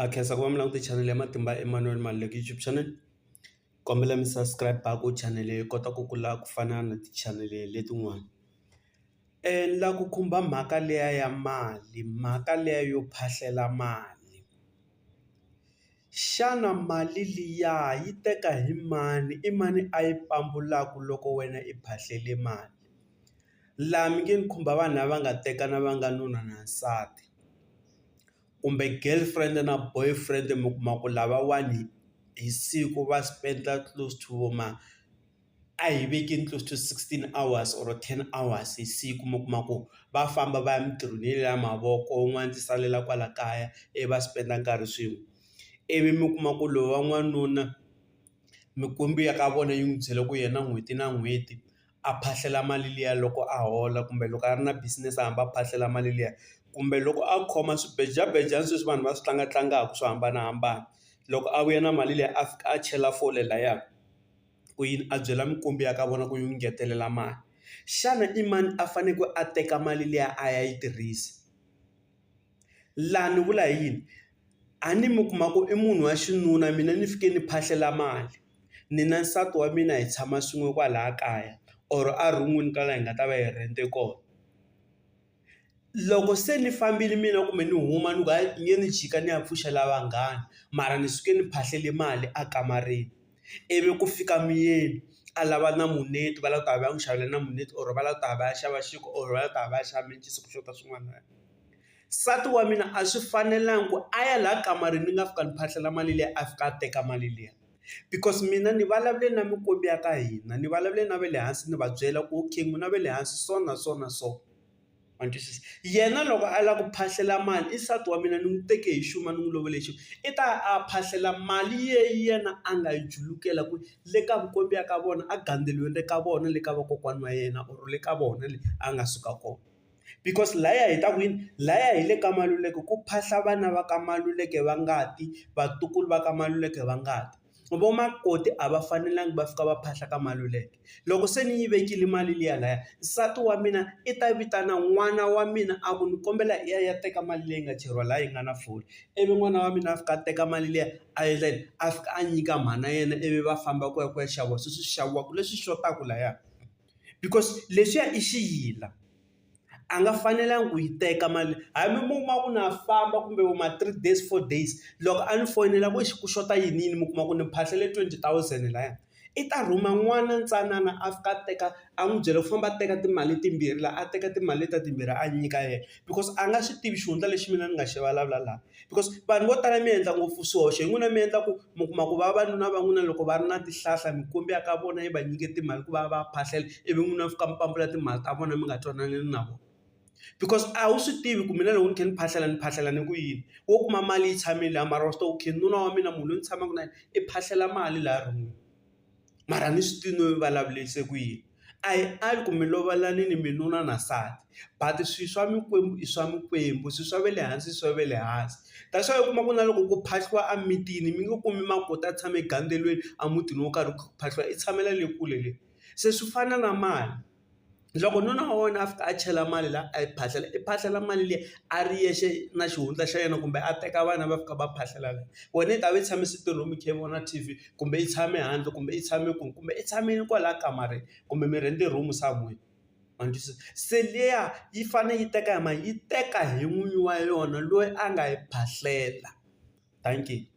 Ha khensa ku va mi langute chanel ya Matimba Emmanuel Maluleke YouTube channel kombela mi subscribe ku chanele yi kota ku kula ku fana na tichanele letin'wana. Ni lava ku khumba mhaka liya ya mali mhaka liya yo phahlela mali xana mali liya yi teka hi mani i mani a yi pambulaka loko wena i phahlele mali laha mi nge ni khumba vanhu lava nga tekana va nga nuna na nsati. Kumbe girlfriend na boyfriend mi kuma ku lavawani hi siku va spend-a close to vo ma a hi vekeni close to 16 hours or 10 hours hi siku mi kuma ku va famba va ya emintirhweni ya le ya mavoko wun'wana ti salela kwala kaya ivi va spend-a nkarhi swin'we ivi mi kuma ku loyi wa n'wanuna mikwembu ya ka vona yi n'wi byele ku yena n'hweti na n'hweti a phahlela mali liya loko a hola kumbe loko a ri na business a hamba a phahlela mali liya kumbe loko a khoma swibejabejani sweswi vanhu va swi tlangatlangaka swo hambanahambana loko a vuya na mali liya a fika a chela fole laya ku yini a byela mikwembu ya ka vona ku yi n'wi ngetelela mali xana i mani a fanekele a teka mali liya a ya yi tirhisa laha ni vula hi yini a ni mi kuma ku i munhu wa xinuna mina ni fike ni phahlela mali ni na nsati wa mina hi tshama swin'we kwalaya kaya or a rhun'wini ka laha hi nga ta va hi rent-e kona loko se ni fambile mina kumbe ni huma ni ku hayi ni nge ni jika ni ya pfuxela vanghana mara ni suke ni phahlele mali a kamareni ivi ku fika muyeni a lava namuneti va lava ku ta va ya n'wi xavela namuneti or va lava ku ta va ya xava xinkwa or va lava ku ta va ya xava mencisi ku xota swin'wana. Nsati wa mina a swi fanelanga ku a ya laha kamareni ni nga fika ni phahlela mali liya a fika a teka mali liya because mina ni vulavule na mikwembu ya ka hina ni vulavule na va le hansi ni va byela ku okay n'wina va le hansi so na so na so ma ni twisisa yena loko a lava ku phahlela mali i nsati wa mina ni n'wi teke hi xuma ni n'wi lovole hi xuma i ta ya a phahlela mali yena a nga yi julukela ku le ka mikwembu ya ka vona a gandzeliweni le ka vona le ka vakokwana wa yena or le ka vona le a nga suka kona. Because laya hi ta ku yini laya hi le ka Maluleke ku phahla vana va ka Maluleke va ngati vatukulu va ka Maluleke va ngati vo makoti a va fanelanga va fika va phahla ka Maluleke loko se ni yi vekile mali liya laya nsati wa mina i ta vitana n'wana wa mina a ku ni kombela i ya i ya teka mali leyi nga cheriwa laha yi nga na fole ivi n'wana wa mina a fika a teka mali liya a endla yini a fika a nyika mhana yena ivi va famba ku ya ku ya xaviwa sweswi swi xaviwaka leswi xotaka laya. Because leswiya i xiyila a nga fanelangi ku yi teka mali hambi mi kuma ku na famba kumbe vo ma 3 days 4 days loko a ni fonela ku ku xota yini yini mi kuma ku ni phahlele 20 000 laya i ta rhuma n'wana ntsanana a fika a teka a n'wi byela ku famba a teka timali timbirhi la a teka timali letiya timbirhi a nyika yena because a nga xi tivi xihundla lexi mina ni nga xi vulavula laha. Because vanhu vo tala mi endla ngopfu swihoxo hi n'wina mi endla ku mi kuma ku vavanuna va n'wina loko va ri na tihlahla mikwembu ya ka vona yi va nyike timali ku va va phahlela ivi n'wina mi fika mi pambula timali ta vona mi nga twanani na vona because a wu swi tivi ku mina loko ni kha ni phahlela ni phahlela ni ku yini wo kuma mali yi tshamile laha mara wa swi tiva ku okay nuna wa mina munhu loyi ni tshamaka na yena i phahlela mali laha rhumini. Mara a ni swi tivi no yi vulavurise ku yini a yi ali ku mi lovolanini mi nuna na nsati but swilo swa mikwembu i swa mikwembu swilo swa va le hansi i swa va le hansi that's why u kuma ku na loko ku phahliwa emimitini mi nge kumi makoti a tshame egandzelweni emutini wo karhi ku phahliwa i tshamela le kule le se swi fana na mali. Loko nuna wa wena a fika a chela mali la a yi phahlela i phahlela mali liya a ri yexe na xihundla xa yena kumbe a teka vana va fika va phahlela la wena i ta va i tshame sitting room i kha i vona T_V kumbe i tshame handle kumbe i tshame kwini kumbe i tshamile kwalaya kamareni kumbe mi rent-e room somewhere ma ni twisisa se liya yi fanele yi teka hi mani yi teka hi n'winyi wa yona loyi a nga yi phahlela dankie.